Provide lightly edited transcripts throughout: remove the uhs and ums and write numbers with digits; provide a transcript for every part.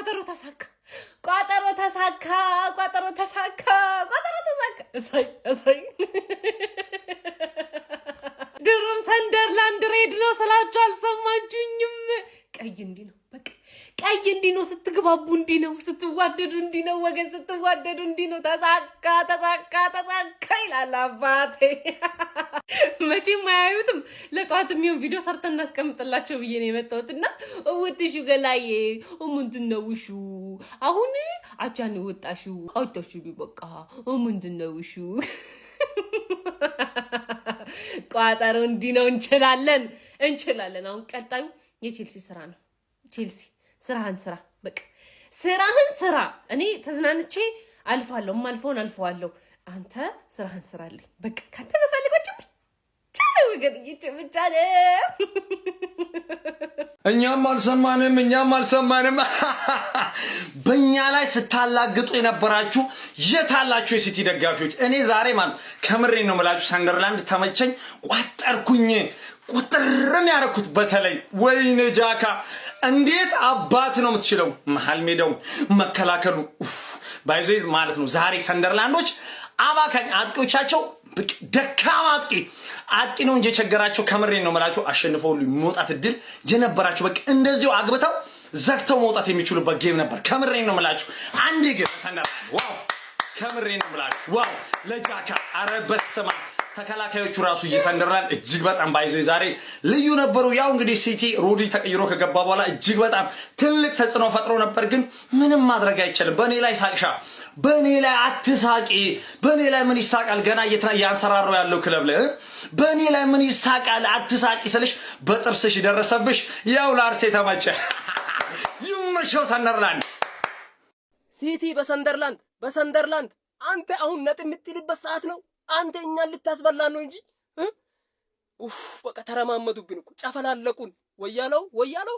ቋጠሮ ተሳካ፣ ቋጠሮ ተሳካ፣ ቋጠሮ ተሳካ፣ ቋጠሮ ተሳካ። እሰይ እሰይ! ድሮም ሰንደርላንድ red ነው ስላችሁ አልሰማችሁኝም። ቀይ እንዲህ ነው፣ በቃ ቀይ እንዲህ ነው። ስትግባቡ እንዲህ ነው፣ ስትዋደዱ እንዲህ ነው፣ ወገን ስትዋደዱ እንዲህ ነው። ተሳካ፣ ተሳካ፣ ተሳካ ይላል አባቴ። መቼም አያዩትም። ለጠዋት የሚሆን ቪዲዮ ሰርተን እናስቀምጥላቸው ብዬ ነው የመጣሁት። እና ውትሹ ገላዬ ምንድን ነው ውሹ? አሁን አቻን ወጣሹ አታሽቢ፣ በቃ ምንድን ነው ውሹ? ቋጠሮ እንዲህ ነው። እንችላለን፣ እንችላለን። አሁን ቀጣዩ የቼልሲ ስራ ነው። ቼልሲ ስራህን ስራ፣ በቃ ስራህን ስራ። እኔ ተዝናንቼ አልፋለሁ፣ የማልፈውን አልፈዋለሁ። አንተ ስራህን ስራልኝ። በቃ ከአንተ በፈልጎች ብቻ ነው ወገን፣ ብቻ ነው። እኛም አልሰማንም፣ እኛም አልሰማንም። በእኛ ላይ ስታላግጡ የነበራችሁ የት አላችሁ የሲቲ ደጋፊዎች? እኔ ዛሬ ማለት ከምሬ ነው የምላችሁ፣ ሰንደርላንድ ተመቸኝ፣ ቋጠርኩኝ፣ ቁጥርን ያደረኩት። በተለይ ወይኔ ጃካ እንዴት አባት ነው የምትችለው! መሀል ሜዳው መከላከሉ by the way ማለት ነው። ዛሬ ሰንደርላንዶች አባካኝ አጥቂዎቻቸው ደካማ አጥቂ ነው እንጂ የቸገራቸው፣ ከምሬ ነው የምላችሁ፣ አሸንፈው ሁሉ መውጣት እድል የነበራቸው በቃ እንደዚሁ አግብተው ዘግተው መውጣት የሚችሉበት game ነበር። ከምሬ ነው የምላችሁ። አንዴ ግን ሰንደርላንድ wow! ከምሬ ነው የምላችሁ፣ wow ለጃካ፣ ኧረ በስመ አብ! ተከላካዮቹ ራሱ እየሰንደርላንድ እጅግ በጣም by the way ዛሬ ልዩ ነበሩ። ያው እንግዲህ ሲቲ ሮድሪ ተቀይሮ ከገባ በኋላ እጅግ በጣም ትልቅ ተጽዕኖ ፈጥሮ ነበር፣ ግን ምንም ማድረግ አይቻልም። በእኔ ላይ ሳቅሻ፣ በእኔ ላይ አትሳቂ። በእኔ ላይ ምን ይሳቃል? ገና እያንሰራራው ያለው ክለብ ላይ በእኔ ላይ ምን ይሳቃል? አትሳቂ ስልሽ በጥርስሽ ደረሰብሽ። ያው ላርሴ ተመቸ። ይመቸው ሰንደርላንድ። ሲቲ በሰንደርላንድ፣ በሰንደርላንድ። አንተ አሁን ነጥብ የምትጥልበት ሰዓት ነው። አንተ እኛን ልታስበላን ነው እንጂ። ኡፍ፣ በቃ ተረማመዱብን እኮ፣ ጨፈላለቁን። ወያለው ወያለው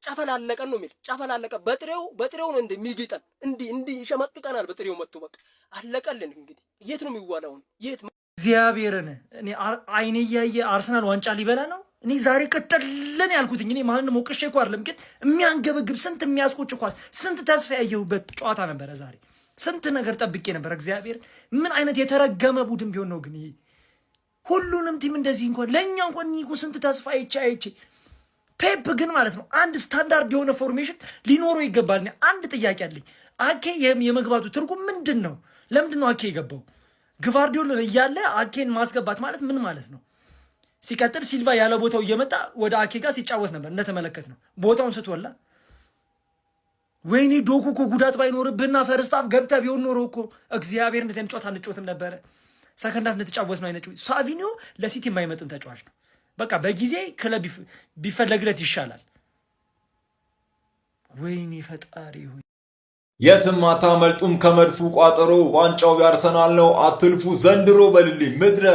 ጨፈላለቀን ነው የሚል፣ ጨፈላለቀ። በጥሬው በጥሬው ነው እንደሚግጠን፣ እንዲህ እንዲህ ይሸመቅቀናል። በጥሬው መጥቶ በቃ አለቀልን። እንግዲህ የት ነው የሚዋለው? የት? እግዚአብሔርን እኔ አይኔ እያየ አርሰናል ዋንጫ ሊበላ ነው። እኔ ዛሬ ቅጥልን ያልኩትኝ እኔ ማንንም ወቅሼ እኮ አይደለም፣ ግን የሚያንገበግብ፣ ስንት የሚያስቆጭ ኳስ፣ ስንት ተስፋ ያየሁበት ጨዋታ ነበረ ዛሬ። ስንት ነገር ጠብቄ ነበር። እግዚአብሔር፣ ምን አይነት የተረገመ ቡድን ቢሆን ነው ግን ይሄ? ሁሉንም team እንደዚህ እንኳን ለእኛ እንኳን እኮ ስንት ተስፋ አይቼ አይቼ። ፔፕ ግን ማለት ነው አንድ ስታንዳርድ የሆነ formation ሊኖረው ይገባል። አንድ ጥያቄ አለኝ። አኬ የመግባቱ ትርጉም ምንድን ነው? ለምንድን ነው አኬ የገባው? ግቫርዲዮል እያለ አኬን ማስገባት ማለት ምን ማለት ነው? ሲቀጥል ሲልቫ ያለ ቦታው እየመጣ ወደ አኬ ጋር ሲጫወት ነበር እንደተመለከትነው። ቦታውን ስቶላ። ወይኔ ዶኩ እኮ ጉዳት ባይኖርብህና first half ገብተህ ቢሆን ኖሮ እኮ እግዚአብሔር እንደዚህ አይነት ጨዋታ አንጫወትም ነበረ። Second half እንደተጫወት ነው አይነት። ሳቪኒዮ ለሲቲ የማይመጥን ተጫዋች ነው። በቃ በጊዜ ክለብ ቢፈለግለት ይሻላል። ወይኔ ፈጣሪ ሆይ። የትም አታመልጡም ከመድፉ ቋጠሮ፣ ዋንጫው ያርሰናል ነው፣ አትልፉ ዘንድሮ በልልኝ። ምድረ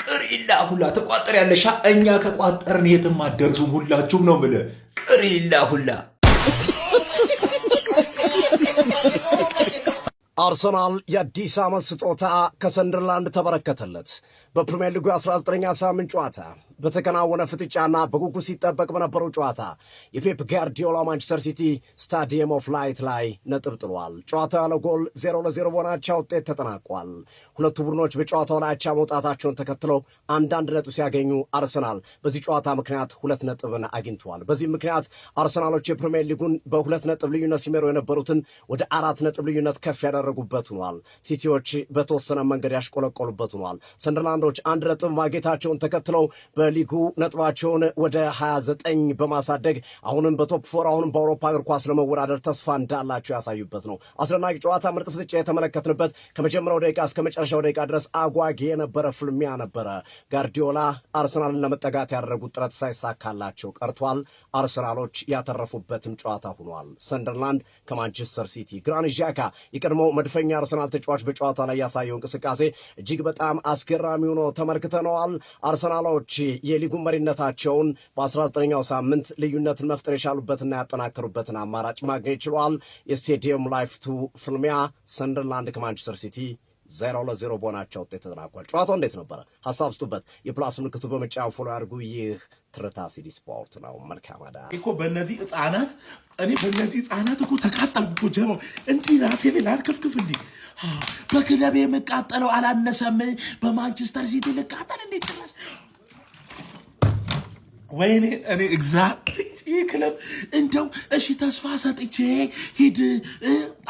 ቅሪላ ሁላ ትቋጠር ያለሻ፣ እኛ ከቋጠርን የትም አትደርሱም ሁላችሁም ነው የምልህ። ቅሪላ ሁላ። አርሰናል የአዲስ ዓመት ስጦታ ከሰንደርላንድ ተበረከተለት። በፕሪምየር ሊጉ የ19ኛ ሳምንት ጨዋታ በተከናወነ ፍጥጫና በጉጉት ሲጠበቅ በነበረው ጨዋታ የፔፕ ጋርዲዮላ ማንቸስተር ሲቲ ስታዲየም ኦፍ ላይት ላይ ነጥብ ጥሏል። ጨዋታው ያለ ጎል 0-0 በሆነ አቻ ውጤት ተጠናቋል። ሁለቱ ቡድኖች በጨዋታው ላይ አቻ መውጣታቸውን ተከትለው አንዳንድ ነጥብ ሲያገኙ አርሰናል በዚህ ጨዋታ ምክንያት 2 ነጥብን አግኝተዋል። በዚህም ምክንያት አርሰናሎች የፕሪምየር ሊጉን በ2 ነጥብ ልዩነት ሲመሩ የነበሩትን ወደ 4 ነጥብ ልዩነት ከፍ ያደረጉበት ሆኗል። ሲቲዎች በተወሰነ መንገድ ያሽቆለቆሉበት ሆኗል። ሰንደርላንዶች 1 ነጥብ ማግኘታቸውን ተከትለው በሊጉ ነጥባቸውን ወደ 29 በማሳደግ አሁንም በ top four፣ አሁንም በአውሮፓ እግር ኳስ ለመወዳደር ተስፋ እንዳላቸው ያሳዩበት ነው። አስደናቂ ጨዋታ፣ ምርጥ ፍጥጫ የተመለከትንበት፣ ከመጀመሪያው ደቂቃ እስከ መጨረሻው ደቂቃ ድረስ አጓጊ የነበረ ፍልሚያ ነበረ። ጋርዲዮላ አርሰናልን ለመጠጋት ያደረጉት ጥረት ሳይሳካላቸው ቀርቷል። አርሰናሎች ያተረፉበትም ጨዋታ ሆኗል። ሰንደርላንድ ከማንቸስተር ሲቲ፣ ግራኒት ዣካ የቀድሞው መድፈኛ አርሰናል ተጫዋች በጨዋታ ላይ ያሳየው እንቅስቃሴ እጅግ በጣም አስገራሚ ሆኖ ተመልክተነዋል። አርሰናሎች የሊጉ መሪነታቸውን በ19ኛው ሳምንት ልዩነትን መፍጠር የቻሉበትና ያጠናከሩበትን አማራጭ ማግኘት ችሏል። የስቴዲየም ላይፍቱ ፍልሚያ ሰንደርላንድ ከማንቸስተር ሲቲ 0-0 በሆናቸው ውጤት ተጠናቋል። ጨዋታው እንዴት ነበረ? ሀሳብ ስጡበት። የ plus ምልክቱ በመጫን follow ያድርጉ። ይህ ትርታ ሲዲ ስፖርት ነው። መልካም አዳር። እኮ በእነዚህ ህጻናት፣ እኔ በእነዚህ ህጻናት እኮ ተቃጠልኩ እኮ ጀመው። እንዲህ ራሴ ላይ ላርከፍክፍ። እንዲህ በክለብ የምቃጠለው አላነሰም፣ በማንቸስተር ሲቲ ልቃጠል እንዴ ጭራሽ? ወይኔ እኔ እግዚአብሔር፣ ይህ ክለብ እንደው እሺ ተስፋ ሰጥቼ ሂድ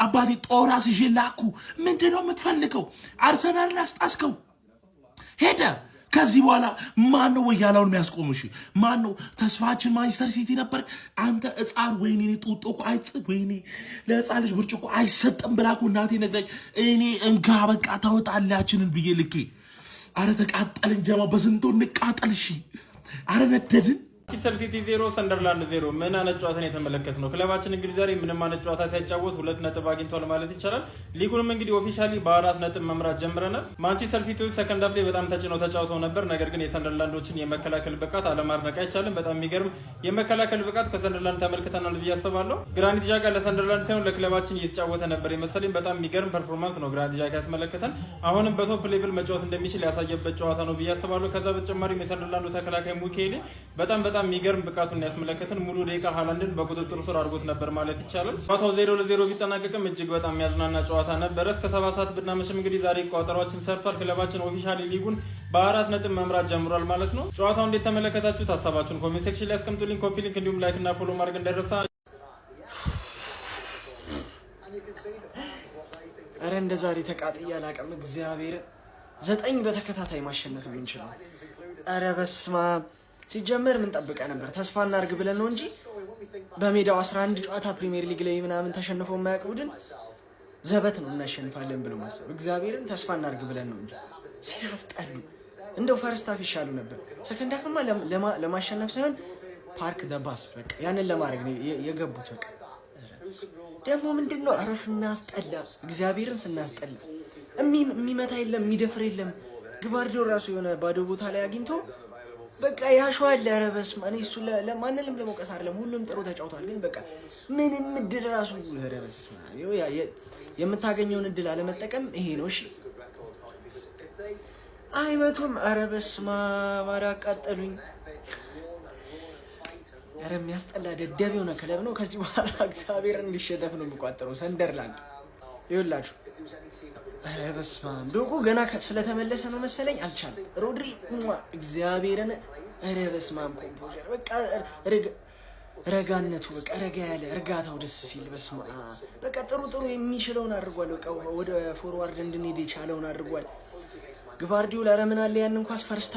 አባቴ ጦር አስይዤ ላኩ። ምንድን ነው የምትፈልገው? አርሰናልን አስጣስከው ሄደ። ከዚህ በኋላ ማን ነው ወያላውን የሚያስቆም? እሺ ማን ነው? ተስፋችን ማንቸስተር ሲቲ ነበር። አንተ ሕፃን፣ ወይኔ እኔ ጡጦ እኮ ወይኔ ለሕፃን ልጅ ብርጭቆ አይሰጥም ብላ እኮ እናቴ ነግራኝ፣ እኔ እንካ በቃ ታወጣላችንን ብዬ ልኬ፣ አረ ተቃጠልን ጀማ፣ በስንቶ እንቃጠል። እሺ አረ ነደድን። ማንቸስተር ሲቲ 0፣ ሰንደርላንድ 0። ምን አይነት ጨዋታ ነው የተመለከትነው? ክለባችን እንግዲህ ዛሬ ምንም አይነት ጨዋታ ሳይጫወት 2 ነጥብ አግኝቷል ማለት ይቻላል። ሊጉንም እንግዲህ officially በ4 ነጥብ መምራት ጀምረናል። ማንቸስተር ሲቲዎች second half ላይ በጣም ተጭነው ተጫውተው ነበር። ነገር ግን የሰንደርላንዶችን የመከላከል ብቃት አለማድነቅ አይቻልም። በጣም የሚገርም የመከላከል ብቃት ከሰንደርላንድ ተመልክተናል ብዬ አስባለሁ። ግራኒት ዣካ ለሰንደርላንድ ሳይሆን ለክለባችን እየተጫወተ ነበር የመሰለኝ። በጣም የሚገርም performance ነው ግራኒት ዣካ ያስመለከተን። አሁንም በ top level መጫወት እንደሚችል ያሳየበት ጨዋታ ነው ብዬ አስባለሁ። ከዛ በተጨማሪም የሰንደርላንዱ ተከላካይ ሙኬሌ በጣም በጣም የሚገርም ብቃቱን ያስመለከተን፣ ሙሉ ደቂቃ ሃላንድን በቁጥጥር ስር አድርጎት ነበር ማለት ይቻላል። ጨዋታው 0-0 ቢጠናቀቅም እጅግ በጣም የሚያዝናና ጨዋታ ነበረ። እስከ 7 ሰዓት ብናመሽም እንግዲህ ዛሬ ቋጠሯችን ሰርቷል። ክለባችን officially ሊጉን በ4 ነጥብ መምራት ጀምሯል ማለት ነው። ጨዋታው እንዴት ተመለከታችሁት? ሀሳባችሁን comment section ላይ አስቀምጡልኝ። Copy link እንዲሁም like እና follow ማድረግ እንዳይረሳ። እረ እንደ ዛሬ ተቃጥዬ አላውቅም። እግዚአብሔር፣ ዘጠኝ በተከታታይ ማሸነፍ የምንችለው። እረ በስመ አብ። ሲጀመር ምን ጠብቀ ነበር? ተስፋ እናርግ ብለን ነው እንጂ በሜዳው 11 ጨዋታ ፕሪሚየር ሊግ ላይ ምናምን ተሸንፎ የማያውቅ ቡድን ዘበት ነው እናሸንፋለን ብሎ ማሰብ። እግዚአብሔርን ተስፋ እናርግ ብለን ነው እንጂ ሲያስጠሉ። እንደው first half ይሻሉ ነበር። Second half ማ ለማሸነፍ ሳይሆን park the bus በቃ ያንን ለማድረግ ነው የገቡት። በቃ ደግሞ ምንድን ነው? ኧረ ስናስጠላ፣ እግዚአብሔርን ስናስጠላ። የሚመታ የለም፣ የሚደፍር የለም። ግቫርዲዮል ራሱ የሆነ ባዶ ቦታ ላይ አግኝቶ በቃ ያሸዋል። ኧረ በስመ አብ። እኔ እሱ ለማንንም ለመውቀስ አይደለም፣ ሁሉም ጥሩ ተጫውቷል። ግን በቃ ምንም እድል ራሱ፣ ኧረ በስመ አብ፣ የምታገኘውን እድል አለመጠቀም ይሄ ነው። እሺ አይመቱም። ኧረ በስመ አብ፣ ኧረ አቃጠሉኝ። ኧረ የሚያስጠላ ደደብ የሆነ ክለብ ነው። ከዚህ በኋላ እግዚአብሔርን እንዲሸነፍ ነው የሚቋጠረው ሰንደርላንድ። ይኸውላችሁ፣ ኧረ በስመ አብ፣ ዶቁ ገና ስለተመለሰ ነው መሰለኝ አልቻለም። ሮድሪ እግዚአብሔርን፣ ኧረ በስመ አብ፣ composure በቃ ረጋነቱ፣ በቃ ረጋ ያለ እርጋታው ደስ ሲል፣ በስመ አብ፣ በቃ ጥሩ ጥሩ የሚችለውን አድርጓል። በቃ ወደ forward እንድንሄድ የቻለውን አድርጓል። ግቫርዲዮል ኧረ ምን አለ ያንን ኳስ first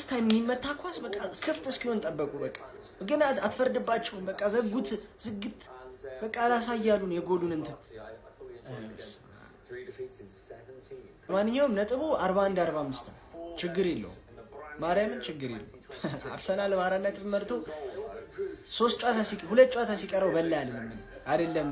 time የሚመታ ኳስ በቃ ክፍት እስኪሆን ጠበቁ። በቃ ግን አትፈርድባቸውም። በቃ ዘጉት፣ ዝግት በቃ አላሳያሉን የጎሉን እንትን። ማንኛውም ነጥቡ 41 45 ነው። ችግር የለውም። ማርያምን ችግር የለውም። አርሰናል በ4 ነጥብ መርቶ ሶስት ጨዋታ፣ ሁለት ጨዋታ ሲቀረው በላ ያልንም አይደለም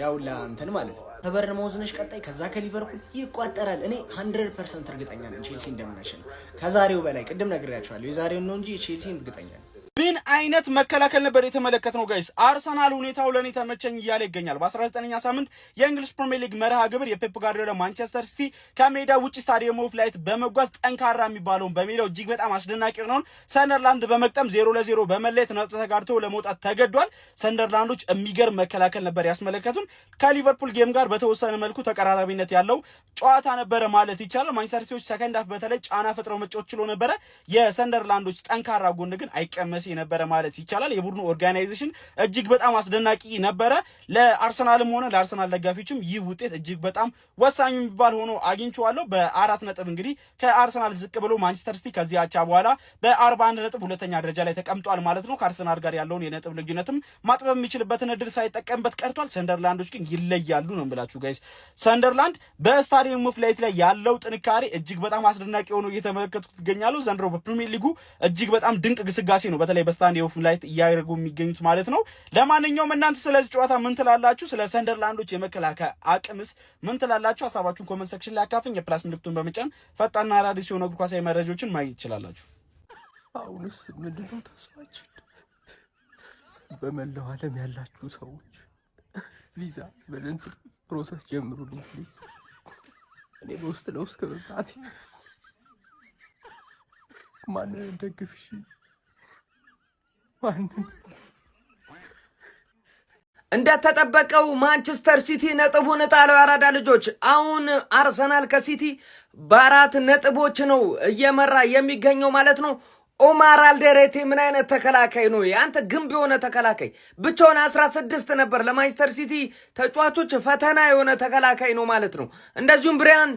ያውላ እንትን ማለት ነው። ከበርንማውዝ ነሽ ቀጣይ፣ ከዛ ከሊቨርፑል ይቋጠራል። እኔ 100% እርግጠኛ ነኝ ቼልሲ እንደምናሸንፍ ከዛሬው በላይ። ቅድም ነግሬያቸዋለሁ። የዛሬውን ነው እንጂ ቼልሲን እርግጠኛ ነኝ። ምን አይነት መከላከል ነበር የተመለከትነው guys? አርሰናል ሁኔታው ለእኔ ተመቸኝ እያለ ይገኛል። በ19ኛ ሳምንት የእንግሊዝ ፕሪሚየር ሊግ መርሃ ግብር የፔፕ ጋርዲዮላ ማንቸስተር ሲቲ ከሜዳ ውጭ ስታዲየም ኦፍ ላይት በመጓዝ ጠንካራ የሚባለውን፣ በሜዳው እጅግ በጣም አስደናቂ የሆነውን ሰንደርላንድ በመግጠም 0-0 በመለየት ነጥብ ተጋርቶ ለመውጣት ተገዷል። ሰንደርላንዶች የሚገርም መከላከል ነበር ያስመለከቱን። ከሊቨርፑል game ጋር በተወሰነ መልኩ ተቀራራቢነት ያለው ጨዋታ ነበረ ማለት ይቻላል። ማንቸስተር ሲቲዎች second half በተለይ ጫና ፈጥረው መጫወት ችሎ ነበረ። የሰንደርላንዶች ጠንካራ ጎን ግን አይቀመሴ ነበረ ማለት ይቻላል። የቡድኑ organization እጅግ በጣም አስደናቂ ነበረ። ለአርሰናልም ሆነ ለአርሰናል ደጋፊዎችም ይህ ውጤት እጅግ በጣም ወሳኝ የሚባል ሆኖ አግኝቼዋለሁ። በ4 ነጥብ እንግዲህ ከአርሰናል ዝቅ ብሎ ማንቸስተር ሲቲ ከዚህ አቻ በኋላ በ41 ነጥብ ሁለተኛ ደረጃ ላይ ተቀምጧል ማለት ነው። ከአርሰናል ጋር ያለውን የነጥብ ልዩነትም ማጥበብ የሚችልበትን እድል ሳይጠቀምበት ቀርቷል። ሰንደርላንዶች ግን ይለያሉ ነው የምላችሁ guys። ሰንደርላንድ በስታዲየም ኦፍ ላይት ላይ ያለው ጥንካሬ እጅግ በጣም አስደናቂ ሆኖ እየተመለከትኩት ይገኛሉ። ዘንድሮ በፕሪሚየር ሊጉ እጅግ በጣም ድንቅ ግስጋሴ ነው በተለይ በስታዲየም ኦፍ ላይት እያደረጉ የሚገኙት ማለት ነው። ለማንኛውም እናንተ ስለዚህ ጨዋታ ምን ትላላችሁ? ስለ ሰንደርላንዶች የመከላከያ አቅምስ ምን ትላላችሁ? ሀሳባችሁን comment section ላይ አካፍኝ። የ plus ምልክቱን በመጫን ፈጣንና አዳዲስ የሆኑ እግር ኳሳዊ መረጃዎችን ማግኘት ትችላላችሁ። አሁንስ ምንድነው ተስፋችን? በመላው ዓለም ያላችሁ ሰዎች ቪዛ በእንትን process ጀምሩልኝ please። እኔ በውስጥ ለውስጥ ከመምጣቴ ማንን እንደግፍ? እሺ ማንን? እንደተጠበቀው ማንቸስተር ሲቲ ነጥቡን ጣለው። የአራዳ ልጆች፣ አሁን አርሰናል ከሲቲ በ4 ነጥቦች ነው እየመራ የሚገኘው ማለት ነው። ኦማር አልዴሬቴ ምን አይነት ተከላካይ ነው? አንተ ግንብ የሆነ ተከላካይ፣ ብቻውን 16 ነበር። ለማንቸስተር ሲቲ ተጫዋቾች ፈተና የሆነ ተከላካይ ነው ማለት ነው። እንደዚሁም ብሪያን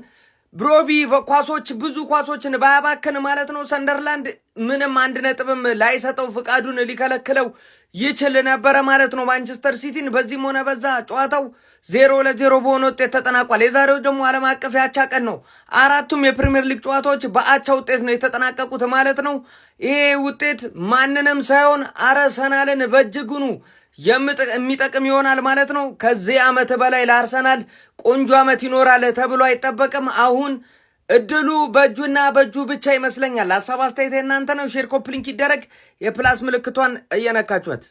ብሮቢ ኳሶች ብዙ ኳሶችን ባያባክን ማለት ነው ሰንደርላንድ ምንም አንድ ነጥብም ላይሰጠው ፍቃዱን ሊከለክለው ይችል ነበረ ማለት ነው ማንቸስተር ሲቲን። በዚህም ሆነ በዛ ጨዋታው 0-0 በሆነ ውጤት ተጠናቋል። የዛሬው ደግሞ ዓለም አቀፍ የአቻ ቀን ነው። አራቱም የፕሪምየር ሊግ ጨዋታዎች በአቻ ውጤት ነው የተጠናቀቁት ማለት ነው። ይሄ ውጤት ማንንም ሳይሆን አርሰናልን በእጅጉኑ የሚጠቅም ይሆናል ማለት ነው። ከዚህ ዓመት በላይ ለአርሰናል ቆንጆ ዓመት ይኖራል ተብሎ አይጠበቅም። አሁን እድሉ በእጁና በእጁ ብቻ ይመስለኛል። ሀሳብ አስተያየት የእናንተ ነው። Share፣ copy link ይደረግ። የ plus ምልክቷን እየነካችኋት።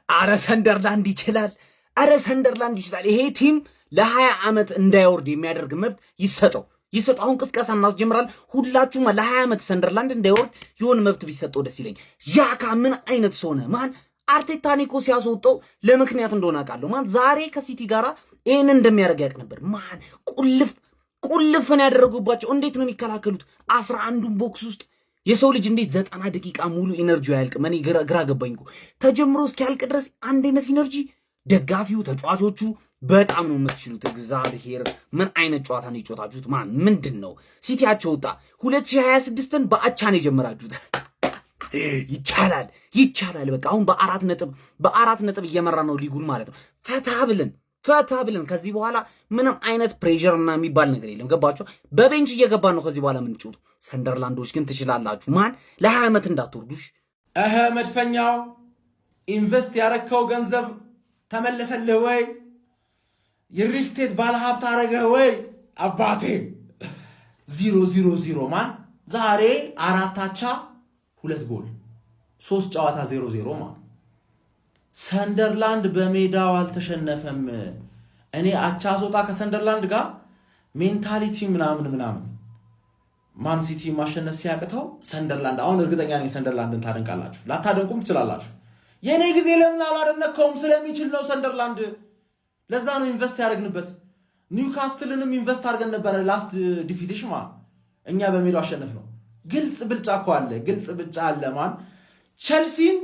አረ ሰንደርላንድ ይችላል። አረ ሰንደርላንድ ይችላል። ይሄ team ለ20 ዓመት እንዳይወርድ የሚያደርግ መብት ይሰጠው ይሰጠው። አሁን ቅስቀሳ እናስጀምራል። ሁላችሁም ለ20 ዓመት ሰንደርላንድ እንዳይወርድ የሆነ መብት ቢሰጠው ደስ ይለኝ። ዣካ ምን አይነት ሰው ነህ man? አርቴታን እኮ ሲያስወጣው ለምክንያት እንደሆነ አውቃለሁ። Man ዛሬ ከሲቲ ጋራ ይህንን እንደሚያደርግ ያውቅ ነበር። Man ቁልፍ ቁልፍን ያደረጉባቸው እንዴት ነው የሚከላከሉት? 11ዱን box ውስጥ የሰው ልጅ እንዴት 90 ደቂቃ ሙሉ energy አያልቅም? እኔ ግራ ገባኝ እኮ። ተጀምሮ እስኪያልቅ ድረስ አንድ አይነት energy ደጋፊው፣ ተጫዋቾቹ በጣም ነው የምትችሉት። እግዚአብሔር ምን አይነት ጨዋታ ነው የጮታችሁት? Man ምንድን ነው? ሲቲያቸው ወጣ። 2026ን በአቻ ነው የጀመራችሁት። ይቻላል፣ ይቻላል። በቃ አሁን በ4 ነጥብ በ4 ነጥብ እየመራ ነው ሊጉን ማለት ነው። ፈታ ብለን ፈታ ብለን ከዚህ በኋላ ምንም አይነት pressure እና የሚባል ነገር የለም። ገባችሁ? በ bench እየገባን ነው ከዚህ በኋላ የምንጫወቱ። ሰንደርላንዶች ግን ትችላላችሁ። Man ለ20 ዓመት እንዳትወርዱሽ። እህ መድፈኛው፣ invest ያረከው ገንዘብ ተመለሰልህ ወይ? የ real estate ባለሀብት አረገህ ወይ? አባቴ 0-0-0 man። ዛሬ አራት አቻ፣ ሁለት ጎል፣ ሶስት ጨዋታ 0-0 man። ሰንደርላንድ በሜዳው አልተሸነፈም። እኔ አቻ ስወጣ ከሰንደርላንድ ጋር mentality ምናምን ምናምን ማን ሲቲ ማሸነፍ ሲያቅተው ሰንደርላንድ፣ አሁን እርግጠኛ ነኝ ሰንደርላንድን ታደንቃላችሁ፣ ላታደንቁም ትችላላችሁ። የእኔ ጊዜ ለምን አላደነቅከውም? ስለሚችል ነው ሰንደርላንድ። ለዛ ነው invest ያደረግንበት። ኒውካስትልንም invest አድርገን ነበረ። Last defeat ሽ man እኛ በሜዳው አሸነፍ ነው። ግልጽ ብልጫ እኮ አለ፣ ግልጽ ብልጫ አለ። Man ቸልሲን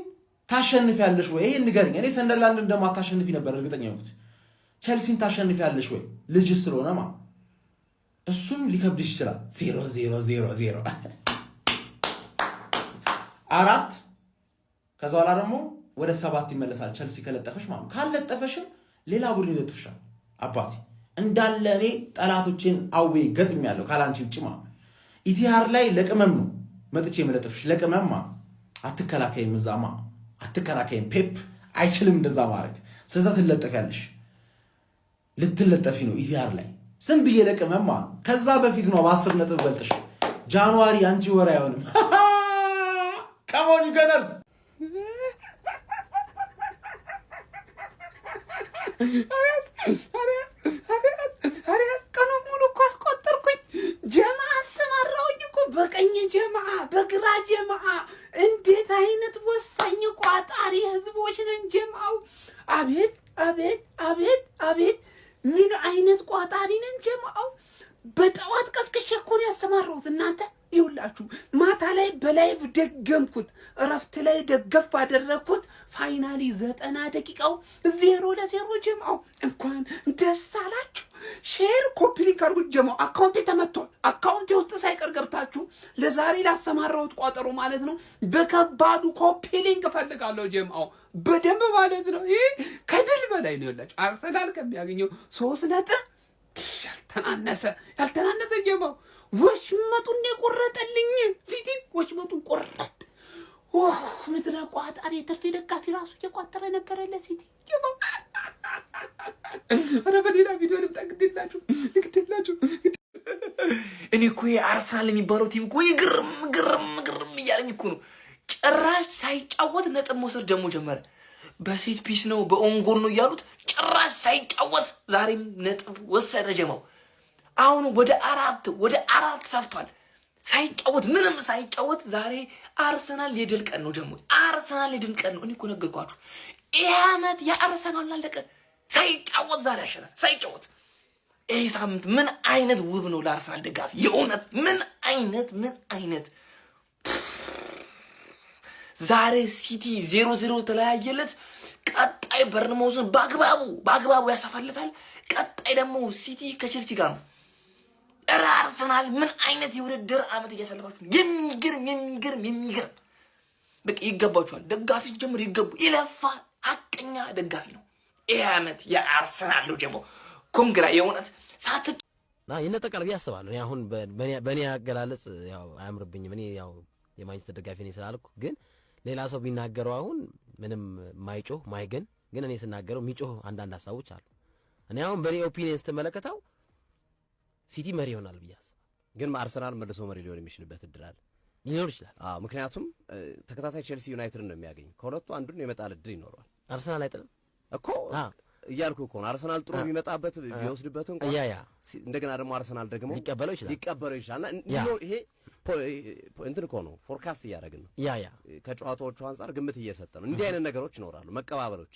ታሸንፊያለሽ ወይ? ይሄን ንገሪኝ። እኔ ሰንደርላንድ እንደማታሸንፊ ነበር እርግጠኛ የሆንኩት። ቸልሲን ታሸንፊያለሽ ወይ? ልጅ ስለሆነ ማ እሱም ሊከብድሽ ይችላል። 0-0-0-0 አራት፣ ከዛ በኋላ ደግሞ ወደ ሰባት ይመለሳል። ቸልሲ ከለጠፈሽ ማለት፣ ካልለጠፈሽም ሌላ ቡድን ይለጥፍሻል። አባቴ እንዳለ እኔ ጠላቶቼን away ገጥሜያለሁ ካላንቺ ውጭ ማለት። ኢቲሃድ ላይ ለቅመም ነው መጥቼ የመለጥፍሽ፣ ለቅመም ማ አትከላከይም፣ እዛማ አትከላከይም። ፔፕ አይችልም እንደዛ ማድረግ። ስለዛ ትለጠፊያለሽ፣ ልትለጠፊ ነው ኢቲሃድ ላይ ዝም ብዬ ለቅመም ማለት። ከዛ በፊት ነው በ10 ነጥብ በልጥሽ። January አንቺ ወር አይሆንም። Come on you Gunners። ቀኑን ሙሉ እኮ አስቆጠርኩኝ። ጀማ አሰማራሁኝ እኮ፣ በቀኝ ጀማ፣ በግራ ጀማ። እንዴት አይነት ወሳኝ ቋጣሪ ህዝቦች ነን ጀማው! አቤት አቤት አቤት አቤት! ምን አይነት ቋጣሪ ነን ጀማው! በጠዋት ቀስቅሼ እኮ ነው ያሰማራሁት። እናንተ ይውላችሁ ማታ ላይ በ live ደገምኩት፣ እረፍት ላይ ደገፍ አደረግኩት። Finally 90 ደቂቃው 0-0 ጀማው። እንኳን ደስ አላችሁ። Share፣ copy link አድርጉት ጀማው። አካውንቴ ተመቷል። አካውንቴ ውስጥ ሳይቀር ገብታችሁ ለዛሬ ላሰማራሁት ቋጠሮ ማለት ነው በከባዱ copy link እፈልጋለሁ ጀማው፣ በደንብ ማለት ነው። ይህ ከድል በላይ ነው። ይኸውላችሁ አርሰናል ከሚያገኘው 3 ነጥብ ያልተናነሰ ያልተናነሰ ጀማው። ወሽመጡን የቆረጠልኝ ሲቲ ወሽመጡን ቆረጥ። ምድረ ቋጣሪ የትርፌ ደጋፊ ራሱ እየቋጠረ ነበረ ለሲቲ። ኧረ በሌላ ቪዲዮ ልምጣ። ግዴላችሁ ግዴላችሁ። እኔ እኮ የአርሰናል የሚባለው team እኮ ግርም ግርም ግርም እያለኝ እኮ ነው። ጭራሽ ሳይጫወት ነጥብ መውሰድ ደግሞ ጀመረ። በ set piece ነው በ own goal ነው እያሉት ጭራሽ ሳይጫወት ዛሬም ነጥብ ወሰደ ጀማው። አሁን ወደ 4 ሰፍቷል። ሳይጫወት፣ ምንም ሳይጫወት ዛሬ አርሰናል የድል ቀን ነው። ደግሞ አርሰናል የድል ቀን ነው። እኔ እኮ ነገርኳችሁ። ይህ ዓመት የአርሰናል አለቀ። ሳይጫወት ዛሬ አሸነፈ። ሳይጫወት። ይህ ሳምንት ምን አይነት ውብ ነው ለአርሰናል ደጋፊ! የእውነት ምን አይነት ዛሬ ሲቲ 0-0 ተለያየለት። ቀጣይ በርንማውዝን በአግባቡ ያሰፋለታል። ቀጣይ ደግሞ ሲቲ ከቼልሲ ጋር ነው። እረ አርሰናል ምን አይነት የውድድር ዓመት እያሳለፋችሁ! የሚገርም፣ የሚገርም፣ የሚገርም። በቃ ይገባችኋል። ደጋፊ ጀምር ይገቡ ይለፋ ሀቀኛ ደጋፊ ነው። ይህ ዓመት የአርሰናል ነው። ደግሞ congra የእውነት ሳት ይነጠቃል ብዬ አስባለሁ። እኔ አሁን በእኔ አገላለጽ ያው አያምርብኝም። እኔ ያው የማንቸስተር ደጋፊ ነኝ ስላልኩ፣ ግን ሌላ ሰው ቢናገረው አሁን ምንም ማይጮህ ማይገን፣ ግን እኔ ስናገረው የሚጮህ አንዳንድ ሀሳቦች አሉ። እኔ አሁን በእኔ opinion ስትመለከተው ሲቲ መሪ ይሆናል ብዬ አስባለሁ። ግን አርሰናል መልሶ መሪ ሊሆን የሚችልበት እድል አለ። ሊኖር ይችላል። አዎ፣ ምክንያቱም ተከታታይ ቼልሲ ዩናይትድ ነው የሚያገኝ። ከሁለቱ አንዱን የመጣል እድል ይኖረዋል። አርሰናል አይጥልም እኮ እያልኩ እኮ ነው። አርሰናል ጥሩ ቢመጣበት ቢወስድበት እንኳን እንደገና ደግሞ አርሰናል ደግሞ ሊቀበለው ይችላል። ሊቀበለው ይችላል። እና ይሄ እንትን እኮ ነው፣ forecast እያደረግን ነው። yeah yeah ከጨዋታዎቹ አንጻር ግምት እየሰጠ ነው። እንዲህ አይነት ነገሮች ይኖራሉ፣ መቀባበሎች።